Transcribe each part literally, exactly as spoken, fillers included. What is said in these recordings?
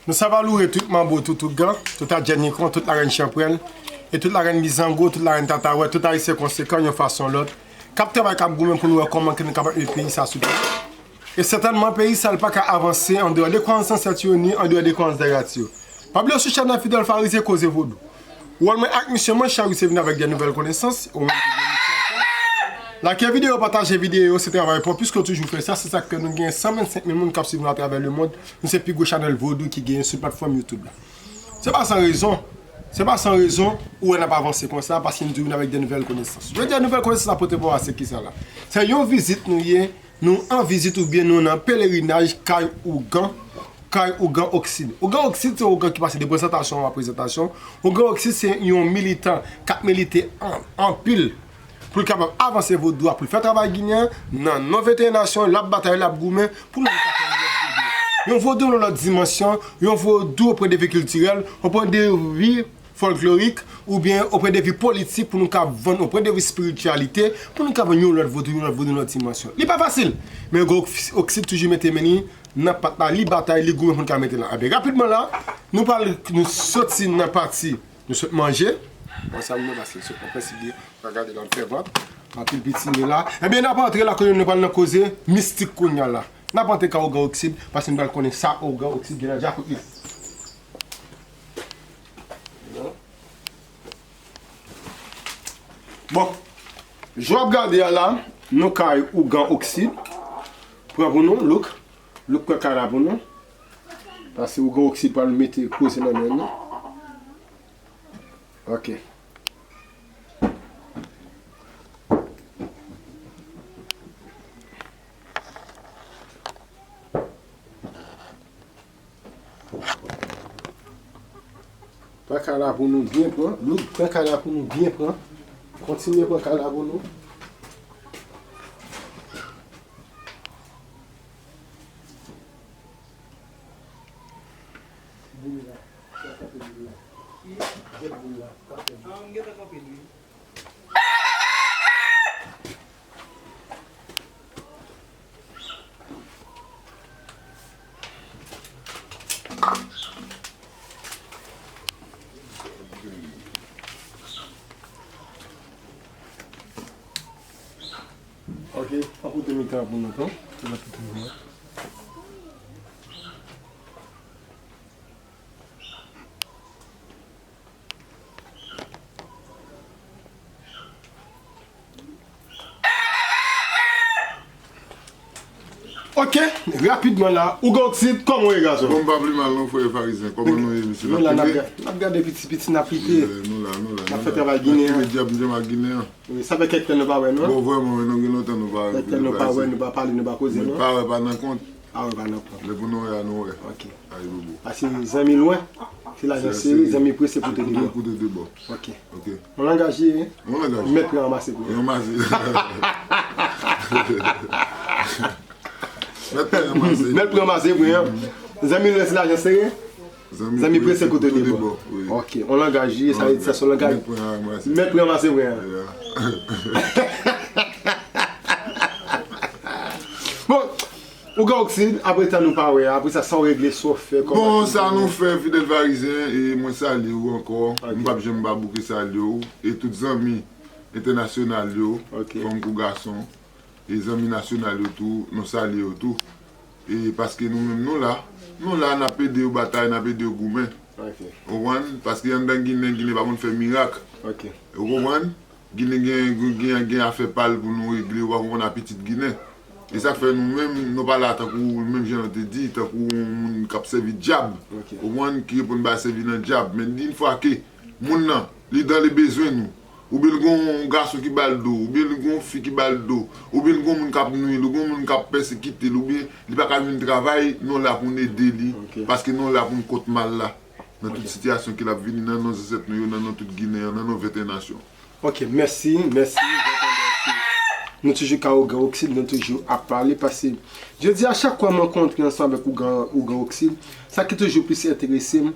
Nou savalouwe tout manbo, tout ougan, tout adjènikon, tout larèn chanpwèl, e tout larèn bizango, tout larèn tatawèt, tout ayisyen konsekan yon fason yon lòt, k ap travay, k ap goumen pou nou wè kòman ke nou kapab mete peyi sa sou pye. E sètènman, peyi sa l pa ka avanse andeyò de kwayans zansèt yo, ni andeyò de kwayans dayati yo. Pa bliye sou chèn nan Fidèl Farizyen Koze Vodou. Wòl mwen ak misyon mwen, chak jou se vin avèk de nouvèl konesans, ou menm ki gen misyon sa. Like videyo, pataje videyo, se travay pa w, piske w toujou fè sa, se sa k fè nou gen san vennsenk mil moun k ap swiv nou atravè lemonn, nou se pi gwo chanèl vodou ki genyen sou platfòm YouTube la. Se pa san rezon, se pa san rezon ou wè n ap avanse konsa, paske nou toujou vin avèk de nouvèl konesans. Jodi a, nouvèl konesans n ap pote pou w a, se kisa la? Se yon vizit nou ye, nou an vizit oubyen nou nan pelerinaj kay ougan, kay ougan Oksid. Ougan Oksid se ougan ki pase de prezantasyon an prezantasyon. Ougan Oksid se yon militan k ap milite an, anpil pou l kapab avanse vodou a, pou l fè travay ginen an nan non venteyen nasyon, l ap batay, l ap goumen pou nou kapab yon vodou, yon vodou nan lòt dimansyon, yon vodou o pwen de vi kiltirèl, o pwen de vi fòlklorik, oubyen o pwen de vi politik, pou nou ka vann o pwen de vi espirityalite, pou nou ka vann yon lòt vodou, yon lòt vodou nan lòt dimansyon. Li pa fasil, men Ougan Oksid toujou mete men li nan pat la, li batay, li goumen pou n ka mete la. Ebyen, rapidman la, nou pral, nou soti nan pati, nou sot manje. Bon, sa nou paske sot nan prensip li, pa gade l ap fè vant. Anpil pitimi la. Ebyen, n ap antre la, kounye a nou pral nan koze mistik kounye a la. N ap antre ka Ougan Oksid, paske nou pral konnen sa Ougan Oksid gen nan djakout li. Bon, jan w ap gade a la, nou kay Ougan Oksid. Pran pou nou, look. Look pran kay la pou nou. Paske Ougan Oksid pral mete koze nan men nou. Ok. Pran kay la pou nou byen pran. Look, pran kay la pou nou byen pran. Kontinye pran kay la pou nou. Boul la, sa kanpe boul la. Ki? Jèt boul la, sa kanpe boul la. Ah, m gentan kanpe l, wi. Ok, an pote mitan pou nou tou. Pou nou pote mitan. Ok, rapidman la, Ougan Oksid, kòman w ye, gason? Bon, m pa pi mal non, frè Farizyen. Kòman nou ye, mesye? Nou la, n ap ga-, n ap gade piti piti, n ap lite. Yeah, nou la, nou la, n ap fè travay ginen an. N ap kite dyab, m janm ak ginen an. Wi, sa fè kèk tan nou pa wè, non? Bon, vrèman, wi, nou gen lontan nou pa wè. Kèk tan nou pa wè, nou pa pale, nou pa koze, non? Pa wè, pa nan kont. Pa wè, pa nan kont. Lè pou nou wè a, nou wè. Ok. Ayibobo. Paske zanmi lwen, se lajan sere, zanmi pre, se koute de bò. Koute de bò. Ok. Ok. Yon langaj ye, wi. Yon langaj. Mèt pran ranmase pran. Ranmase. Mèt pran ranmase. Mèt pran ranmase pran. Zanmi lwen, se lajan sere. Zanmi pre, se koute de bò. Wi. Ok. Yon langaj ye, sa vle di sa se yon langaj. Mèt pran ranmase. Mèt pran ranmase pran. Yeah. Bon, Ougan Oksid, apre tan nou pa wè a, apre sa, sa w regle, sa w fè, kòman... Bon, sa nou fè, Fidèl Farizyen, e mwen salye w ankò. Ok. M p ap janm pa bouke salye w. E tout zanmi entènasyonal yo, ok, fanm kou gason, e zanmi nasyonal yo tou, nou salye yo tou. E paske nou menm nou la, nou la, n ap ede yo batay, n ap ede yo goumen. Ok. Ou konprann? Paske anndan Ginen, Ginen pa konn fè mirak. Ok. Ou konprann? Ginen gen, gen, gen afè pa l pou nou regle, ou pa konprann, a pitit Ginen. E sa k fè nou menm, nou pa la tankou, menm jan nou te di, tankou yon moun k ap sèvi dyab. Ok. Ou konprann, ki reponn ba sèvi nan dyab. Men yon fwa ke moun nan, li dan le bezwen nou, oubyen l gen yon gason ki ba l do, oubyen l gen yon fi ki ba l do, oubyen l gen yon moun k ap nwi l, ou gen yon moun k ap pèsekite l, oubyen li pa ka jwenn travay, nou la pou n ede li, ok, paske nou la pou n kont mal la. Nan tout, ok, sitiyasyon ke l ap vini, nan non zansèt nou yo, nan non tout Ginen an, nan non venteyen nasyon. Ok, mèsi, mèsi. Nou toujou ka Ougan Oksid, nou toujou ap pale, paske jodi a, chak fwa mwen kontre ansanm avèk Ougan, Ougan Oksid, sa ki toujou plis enterese m,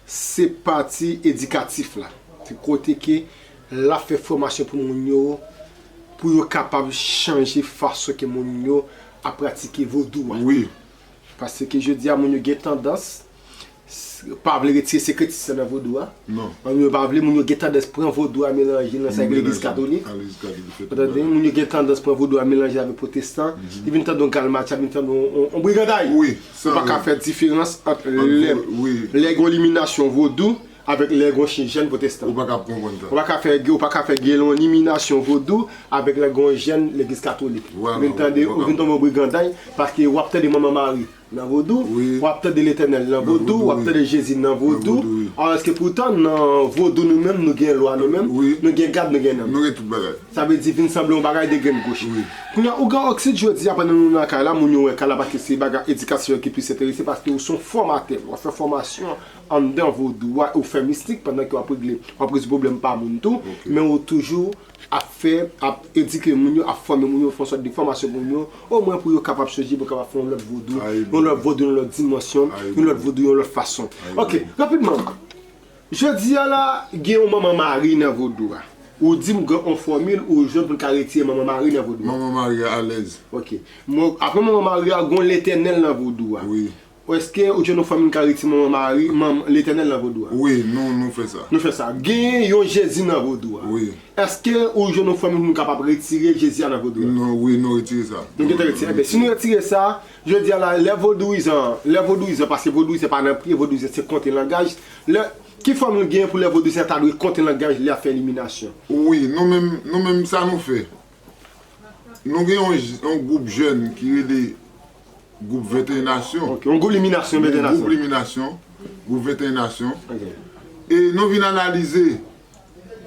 se pati edikatif la. Se kote ke l ap fè fòmasyon pou moun yo, pou yo kapab chanje fason ke moun yo ap pratike vodou a. Wi. Paske jodi a, moun yo gen tandans, s- pa vle retire sekretis la nan vodou a. Non. Moun yo pa vle, moun yo gen tandans pran vodou a melanje nan sa legliz katolik. Ou tande? Moun yo gen tandans pran vodou a melanje avèk pwotestan. Li vin tankou yon galmatcha, vin tankou yon, yon, yon briganday. Ou pa ka fè diferans ant lè, lè gen yon liminasyon vodou avèk lè gen yon jèn pwotestan. Ou pa ka konprann sa. Ou pa ka fè, ou pa ka fè gen yon liminasyon vodou avèk lè gen yon jèn legliz katolik. Ou vin tande, ou vin tonbe yon briganday, paske w ap tande Manman Mari nan vodou, w ap tande Letènèl nan vodou, w ap tande Jezi nan vodou. Alòske poutan, nan vodou nou menm, nou gen lwa nou menm, nou gen gad, nou gen nanm. Nou gen tout bagay. Sa vle di vin sanble yon bagay de grenn goch. Kounye a, Ougan Oksid, jodi a, pandan nou nan kay la, moun yo wè kay la paske se bagay edikasyon ki plis enterese, paske ou se yon fòmatè, w ap fè fòmasyon anndan vodou a, ou fè mistik pandan ke w ap regle, w ap rezoud pwoblèm pa moun tou, men ou toujou ap fè, ap edike moun yo, ap fòme moun yo, fè yon sòt de fòmasyon pou moun yo, omwen pou yo kapab chanje, pou yo kapab fè yon lòt vodou, yon lòt vodou, yon lòt dimansyon, yon lòt vodou, yon lòt fason. Ok, rapidman, jodi a la, gen yon Manman Mari nan vodou a. Ou di m gen yon fòmil ou jwenn pou n ka retire Manman Mari nan vodou a. Manman Mari a alèz. Ok. Mwen, apre Manman Mari a, gen yon Letènèl nan vodou a. Wi. Èske ou jwenn yon fòmil ki ka retire Manman Mari, manm Letènèl nan vodou a? Wi, nou, nou fè sa. Nou fè sa. Gen yon Jezi nan vodou a. Wi. Èske ou jwenn yon fòmil pou nou kapab retire Jezi a nan vodou a? Non, wi, nou retire sa. Nou gentan retire. Enben, si nou retire sa, jodi a la, lè vodouyizan, lè vodouyizan, paske vodouyizan pa nan priye, vodouyizan se konte langaj. Lè, ki fòmil gen pou lè vodouyizan ta dwe konte langaj lè y ap fè eliminasyon? Wi, nou menm, nou menm sa nou fè. Nou gen yon, j- yon gwoup jèn ki rele Gwoup venteyen Nasyon. Ok, yon gwoup liminasyon, yon venteyen nasyon. Gwoup liminasyon, Gwoup venteyen Nasyon. Ok. E nou vin analize,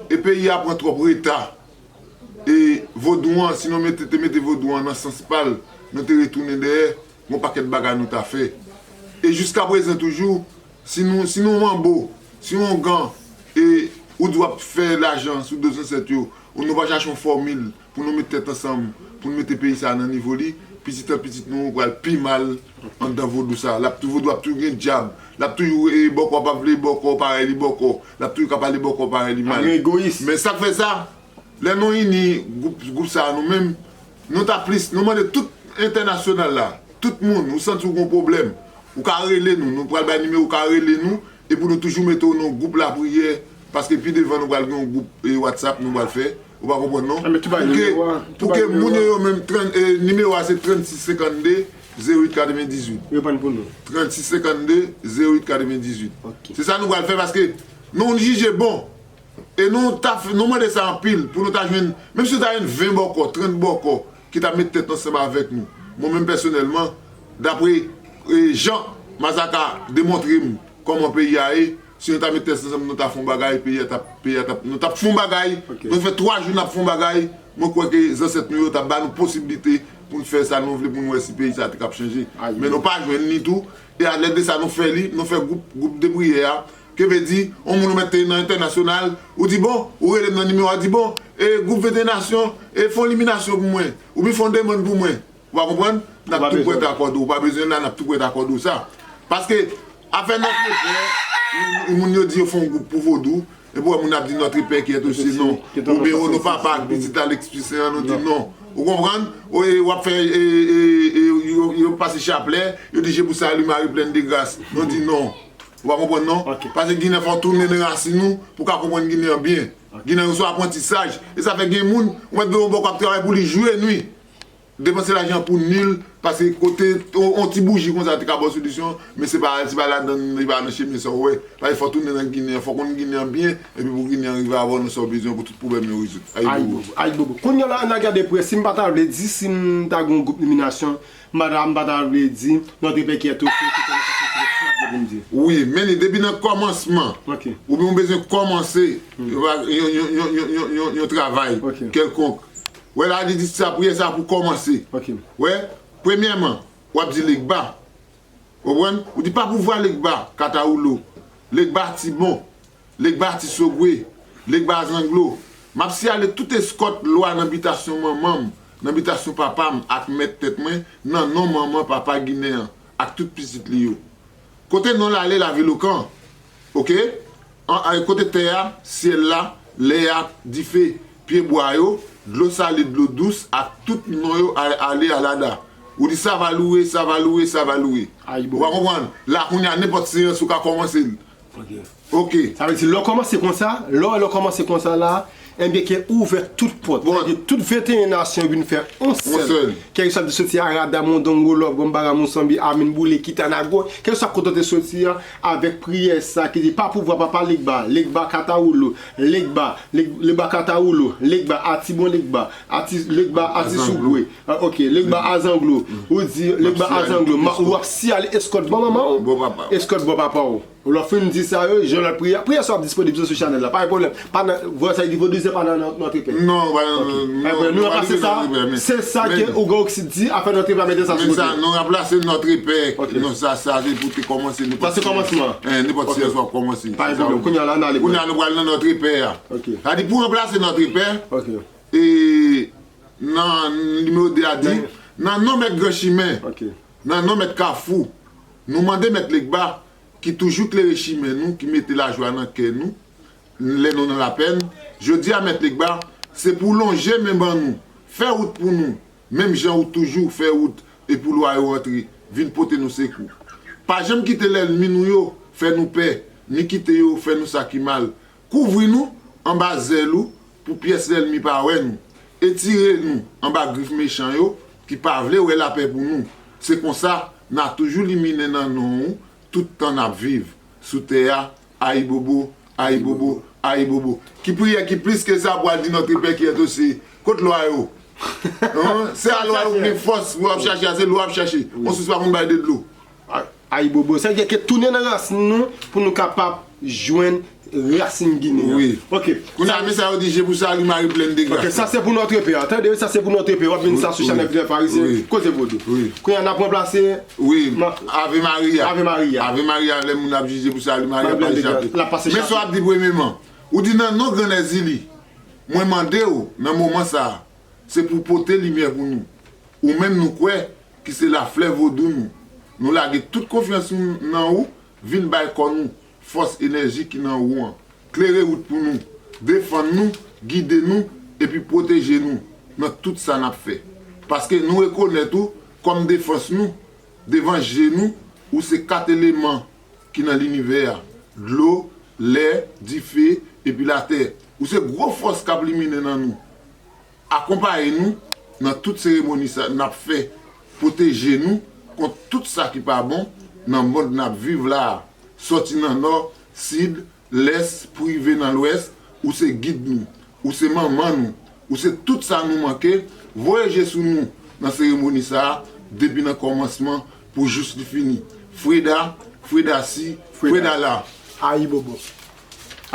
e peyi a pran twòp reta. E vodou an, si nou mete, te mete vodou an nan sans pa l, nou te retounen dèyè, yon pakèt bagay nou ta fè. E jiska prezan toujou, si nou, si nou manbo, si yon gan, e ou di w ap fè lajan sou do zansèt yo, ou nou pa chache yon fòmil, pou nou met tèt ansanm, pou nou mete peyi sa a nan nivo li, pitit an pitit nou pral pi mal anndan vodou sa. L ap tou, vodou ap toujou gen dyab. L ap toujou, e, bòkò pa vle bòkò parèy li bòkò. L ap toujou ka pale bòkò parèy li mal. Egoyis. Men sa k fè sa, lè nou ini gwoup, gwoup sa a nou menm, nou ta plis, nou mande tout entènasyonal la, tout moun, ou santi w gen yon pwoblèm, ou ka rele nou, nou pral bay nimewo, ou ka rele nou, e pou nou toujou mete w nan yon gwoup lapriyè, paske pi devan nou pral gen yon gwoup, e, WhatsApp nou pral fè, ou pa konprann non? Pou ke, pou ke moun yo, yo menm, trant, e, nimewo a se trannsis senkannde, zewo uit katrevendizuit. Repann pou nou. Trannsis senkannde, zewo uit katrevendizuit. Ok. Se sa nou pral fè paske nou jije bon. E nou ta f- nou mande sa anpil pou nou ta jwenn, menm si nou ta jwenn ven bòkò, trant bòkò ki ta met tèt ansanm avèk nou. Mwen menm pèsonèlman, dapre, e, jan Mazaka demontre m kòman peyi a ye, si nou ta met tèt ansanm, nou ta fè yon bagay, peyi a t ap, peyi a t ap, nou t ap fè yon bagay, nou fè twa jou n ap fè yon bagay, mwen kwè ke zansèt nou yo t ap ba nou posiblite pou n fè sa nou vle, pou n wè si peyi sa a te k ap chanje. Men nou pa jwenn li tou, e alèd de sa nou fè li, nou fè gwoup, gwoup de priyè a, Ke vle di, yon moun ou mèt te nan entènasyonal, ou di bon, ou rele m nan nimewo a, di bon, e, gwoup venteyen Nasyon, e, fè yon liminasyon pou mwen, oubyen fè yon demann pou mwen. Ou pa konprann? N ap tou prèt akòde w, ou pa bezwen la, n ap tou prèt akòde w sa. Paske, afè nòt repè, moun yo di yo fè yon gwoup pou vodou, epi w wè moun ap di nòt repè ki èt osi non. Oubyen o non papa ak pitit a lespri sen an, nou di non. Ou konprann? Ou, e, w ap fè, e, e, e, yo, yo pase chaplè, yo di je pou sali Mari plèn de gras. Nou di non. Ou pa konprann non? Paske Ginen fò w tounen nan rasin ou pou w ka konprann Ginen an byen. Ginen an se yon aprantisaj. E sa fè gen moun, ou mèt gen yon bòkò k ap travay pou li jou e nwi. Depanse lajan pou nil, paske kote on, on ti bouji konsa te ka ba w solisyon, men se pa, se pa ladan, li pa nan chemen sa w wè. Paske fò w tounen nan Ginen an, fò w konn Ginen an byen, epi pou Ginen an rive avè w nan sa w bezwen pou tout pwoblèm yo rezoud. Ayibobo. Ayibobo. Kounye a la, n a gade prè, si m pa ta vle di, si m ta gen yon gwoup liminasyon, Madanm pa ta vle di, nòt repè ki èt osi, ki konnen sa se ti lèt pou m di. Wi, men li depi nan kòmansman, oubyen ou bezwen kòmanse yon, yon, yon travay kèlkonk. Wè la, li di sa priyè sa pou kòmanse. Wè, premyèman, w ap di Legba. Ou konprann? Ou di pa pouvwa Legba, Katawoulo. Legba Tibon. Legba Ti Sogwe, Legba Zanglo, m ap siyale tout eskòt lwa nan bitasyon manman m, nan bitasyon papa m ak mèt tèt mwen, nan non manman papa Ginen an, ak tout pitit li yo. Kote non l ale, lavi l okan. Oke? An, an, kote tè a, syèl la, lè a, dife, pyebwa yo, dlo sale, dlo dous, ak tout non yo a, ale alada. Ou di sa va loure, sa va loure, sa va loure. Ou pa konprann? La kounye a nenpòt seyans ou ka kòmanse l. Ok. Sa vle di lè w kòmanse konsa, lè w, lè w kòmanse konsa la, enben ke ou ouvè tout pòt. Sa vle di tout venteyen nasyon vin fè yon sèl. Kèlkeswa w te soti a, Rada, Mondongo, Lòv, Gwanbara, Mousanbi, Amin, Boule, Kitanago, kèlkeswa kote w te soti a, avèk priyè sa ki di pa pouvwa papa Legba, Legba Katawoulo, Legba, Leg- Legba Katawoulo, Legba Atibon, Legba Ati, Legba Ati Sougwe, ah, ok, Legba Azanglo, ou di Legba Azanglo, ou ap siyale eskòt bò manman w, eskòt bò papa w. Ou lè w fin di sa yo, jan lòt priyè, priyè sa w ap disponib sou chanèl la, pa gen pwoblèm. Pa nan, vwè sa di vodouizan pa nan Notre Père. Non, pa nan, non, nou ranplase sa, se sa ke Ougan Oksid di, afè Notre Père, mete sa sou kote. Men sa, nou ranplase Notre Père, non, sa, sa se pou te kòmanse, sa se kòmansman an. Nenpòt seyans w ap kòmanse. Pa gen pwoblèm, kounye a la, n ale. Kounye a, nou pral nan Notre Père a. Sa di pou ranplase Notre Père, e, nan nimewo de a di, nan non Mèt Gran Chimen, nan non Mèt Kafou, nou mande Mèt Legba, ki toujou klere chimen nou, ki mete lajwa nan kè nou, lè nou nan lapèn, jodi a, Mèt Legba, se pou w lonje men ban nou, fè wout pou nou, menm jan ou toujou fè wout e pou lwa yo antre, vin pote nou sekou. Pa janm kite lènmi nou yo fè nou pè, ni kite yo fè nou sa ki mal. Kouvri nou anba zèl ou pou pyès lènmi pa wè nou. Etire nou anba grif mechan yo ki pa vle wè lapè pou nou. Se konsa, n a toujou liminen nan non ou tout tan n ap viv sou tè a. Ayibobo, ayibobo, ayibobo. Ki priyè ki plis ke sa pou al di Notre Père qui est aux cieux? Kot lwa yo? Se a lwa yo ki gen fòs, lwa w ap chache a, se lwa w ap chache. Yon sous pa konn bay de dlo. Ayibobo, sa vle di ke tounen nan rasin nou pou nou kapab jwenn rasin Ginen an. Wi. Ok. Kounye a, men sa yo di, je pou sali Mari plèn de gras. Ok, sa se pou Notre Père. Tande, sa se pou Notre Père. W ap vin sa sou chanèl Vidya Farizyen. Koze vodou. Kounye a, n ap ranplase Wi, Ave Maria. Ave Maria. Ave Maria, lè moun ap jije pou sali Mari, ap pase chape. Men sa w ap di premyeman. Ou di nan non Grann Èzili, mwen mande w nan moman sa a, se pou w pote limyè pou nou. Ou menm nou kwè ki se laflè vodou nou. Nou lage tout konfyans nou nan ou, vin bay kò nou fòs, enèji ki nan ou an. Klere wout pou nou, defann nou, gide nou, epi pwoteje nou nan tout sa n ap fè. Paske nou rekonèt ou kòm defans nou, devan je nou, ou se kat eleman ki nan linivè a, dlo, lè, dife, epi latè. Ou se gwo fòs k ap liminen nan nou. Akonpaye nou nan tout seremoni sa n ap fè. Pwoteje nou kont tout sa ki pa bon nan mond n ap viv la a. Sòti nan nò, sid, lès pou rive nan lwès, ou se gid nou, ou se manman nou, ou se tout sa nou manke. Voye je sou nou nan seremoni sa a, depi nan kòmansman pou jous li fini. Freda, Freda si, Freda la. Ayibobo.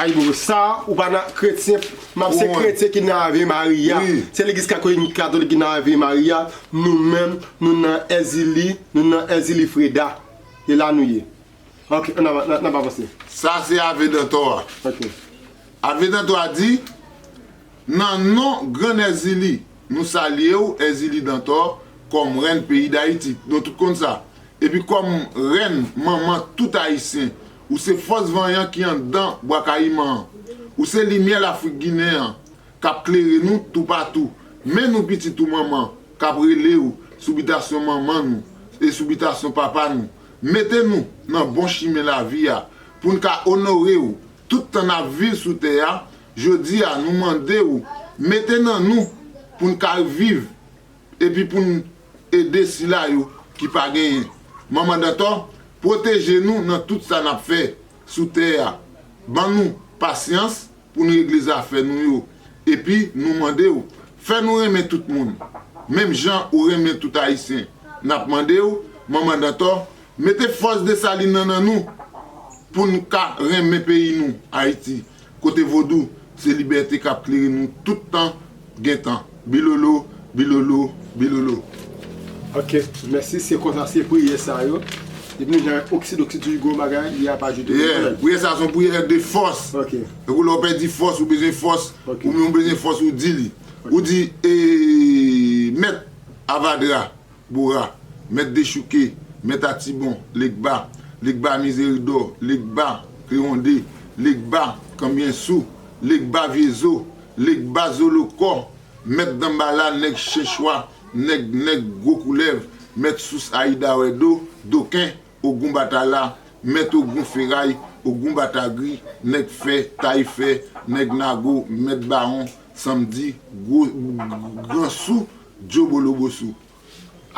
Ayibobo. Sa, ou pa nan kretyen, m ap se kretyen ki nan Ave Maria. Se legliz katolik, katolik ki nan Ave Maria. Nou menm, nou nan Èzili, nou nan Èzili Freda. E la nou ye. Ok, n ap, n ap, n ap avanse. Sa se Ave Dantò a. Ok. Ave Dantò a di, nan non Grann Èzili, nou salye w, Èzili Dantò, kòm rèn peyi Dayiti. Nou tout konn sa. Epi kòm rèn, manman tout Ayisyen, ou se fòs vanyan ki anndan Bwa Kayiman an. Ou se limyè Lafrik Ginen an, k ap klere nou toupatou. Men nou pitit ou manman, k ap rele w sou bitasyon manman nou e sou bitasyon papa nou. Mete nou nan bon chimen lavi a pou n ka onore w tout tan n ap viv sou tè a. Jodi a, nou mande w mete nan nou pou n ka viv epi pou n ede sila yo ki pa genyen. Manman Dantò, pwoteje nou nan tout sa n ap fè sou tè a. Ban nou pasyans pou n regle zafè nou yo. Epi, nou mande w, fè nou renmen tout moun, menm jan ou renmen tout Ayisyen. N ap mande w, Manman Dantò, mete fòs Desalin nan nan nou pou n ka renmen peyi nou, Ayiti, kote vodou se libète k ap klere nou tout tan gen tan. Bilolo, bilolo, bilolo. Ok, mèsi. Se konsa, se priyè sa yo. Depi nou jan Oksid, Oksid toujou gen yon bagay, li ap ajoute. Yeah, priyè sa se yon priyè de fòs. Ok. Tankou lè w pèdi fòs, ou bezwen fòs, ou menm ou bezwen fòs, ou di li. Ou di, eh, Mèt Avadra, Bora, Mèt Dechouke, Mèt Atibon, Legba, Legba Mizeridò, Legba Krewonde, Legba Kanbyensou, Legba Vyezo, Legba Zolokò, Mèt Danbala, Nèg Chenchwa, Nèg, Nèg Gwo Koulèv, Mèt Sous Ayida Wèdo, Doken, Ogun Batala, Mèt Ogun Feray, Ogun Batagri, Nèg Fè, Tay Fè, Nèg Nago, Mèt Bawon, Sanmdi, Gwo, Gran Sou, Djo Bolo Bosou.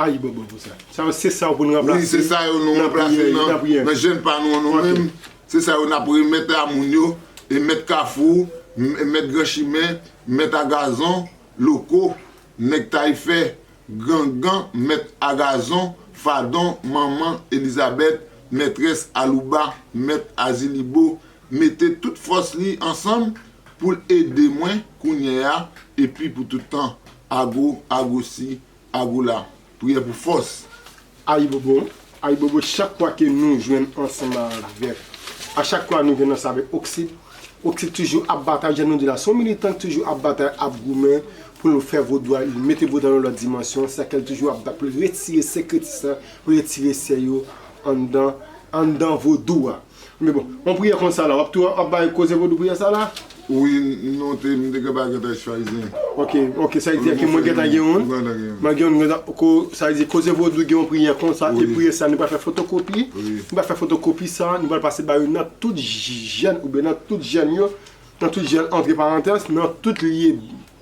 Ayibobo pou sa. Sa yo se sa yo pou n ranplase. Wi, se sa yo nou ranplase nan, nan jèn pa nou an nou menm. Se sa yo n ap remèt a moun yo. E Mèt Kafou, Mèt Gran Chimen, Mèt Agazon, Loko, Nèg Tay Fè, Gangan, Mèt Agazon, Fadon, Manman Elizabèt, Mètrès Alouba, Mèt Azilibo, mete tout fòs li ansanm pou l ede mwen kounye a epi pou tout tan. Ago, Agosi, Agola. Priyè pou fòs. Ayibobo, ayibobo chak fwa ke nou jwenn ansanm avèk, a chak fwa nou jwenn ansanm avèk Oksid, Oksid toujou ap batay, jan nou di la, se yon militan ki toujou ap batay, ap goumen pou l fè vodou a, mete vodou a nan lòt dimansyon, sa ke l toujou ap bat pou l retire senkretis la, pou l retire sè yo anndan, anndan vodou a. Men bon, yon priyè konsa la, w ap tou ap bay koze vodou priyè sa la? Wi, nou te, m te gen pa gentan chwazi. Ok, ok, sa vle di ke mwen gentan gen youn. Mwen gen youn, gentan, ko, sa vle di koze vodou gen yon priyè konsa, e priyè sa nou pral fè fotokopi. Nou pral fè fotokopi sa, nou pral pase ba yo nan tout jèn, oubyen nan tout jèn yo, nan tout jèn, antre parantèz, nan tout lye,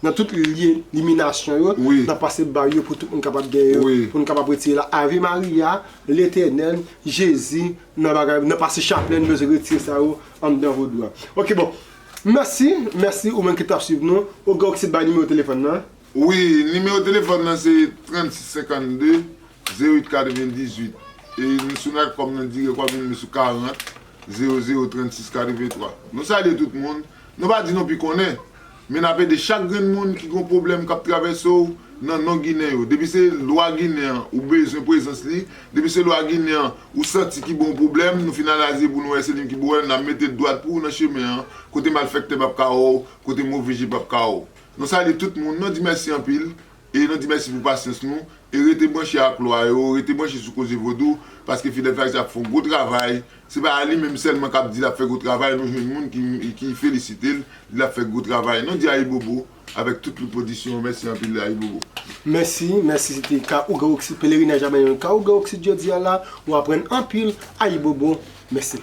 nan tout lye liminasyon yo, n ap pase ba yo pou tout moun kapab gen yo, pou nou kapab retire la. Ave Maria, Letènèl, Jezi, nan bagay, nan pase chaplè, nou bezwen retire sa yo anndan vodou a. Ok, bon. Mèsi, mèsi ou menm ki t ap swiv nou. Ou gen Oksid bay nimewo telefòn nan? Wi, nimewo telefòn nan se trannsis senkannde, zewo uit katrevendizuit. E nou sou natcom nan dirèk, w ap jwenn nou sou karant, zewo zewo trannsis katrevenntwa. Nou salye tout moun. Nou pa di nou pi konnen, men n ap ede chak grenn moun ki gon pwoblèm k ap travèse w nan non Ginen yo. Depi se lwa Ginen an ou bezwen prezans li, depi se lwa Ginen an ou santi ki ba w pwoblèm, nou fin analize pou nou wè se li ki ba w, n ap mete dwat pou ou nan chemen an, kote malfèktè p ap ka wè w, kote move je p ap ka wè w. Nou salye tout moun, nou di mèsi anpil, e nou di mèsi pou pasyans nou, e rete branche ak lwa yo, rete branche sou Koze Vodou, paske Fidel Faris ap fè yon gwo travay, se pa li menm sèlman k ap di l ap fè gwo travay, nou jwenn moun ki, ki felisite l, di l ap fè gwo travay. Nou di ayibobo avèk tout lopozisyon, mèsi anpil, ayibobo. Mèsi, mèsi, se te Ka Ougan Oksid, pelerinaj a Manyòl Ka Ougan Oksid jodi a la, ou aprann anpil, ayibobo, mèsi.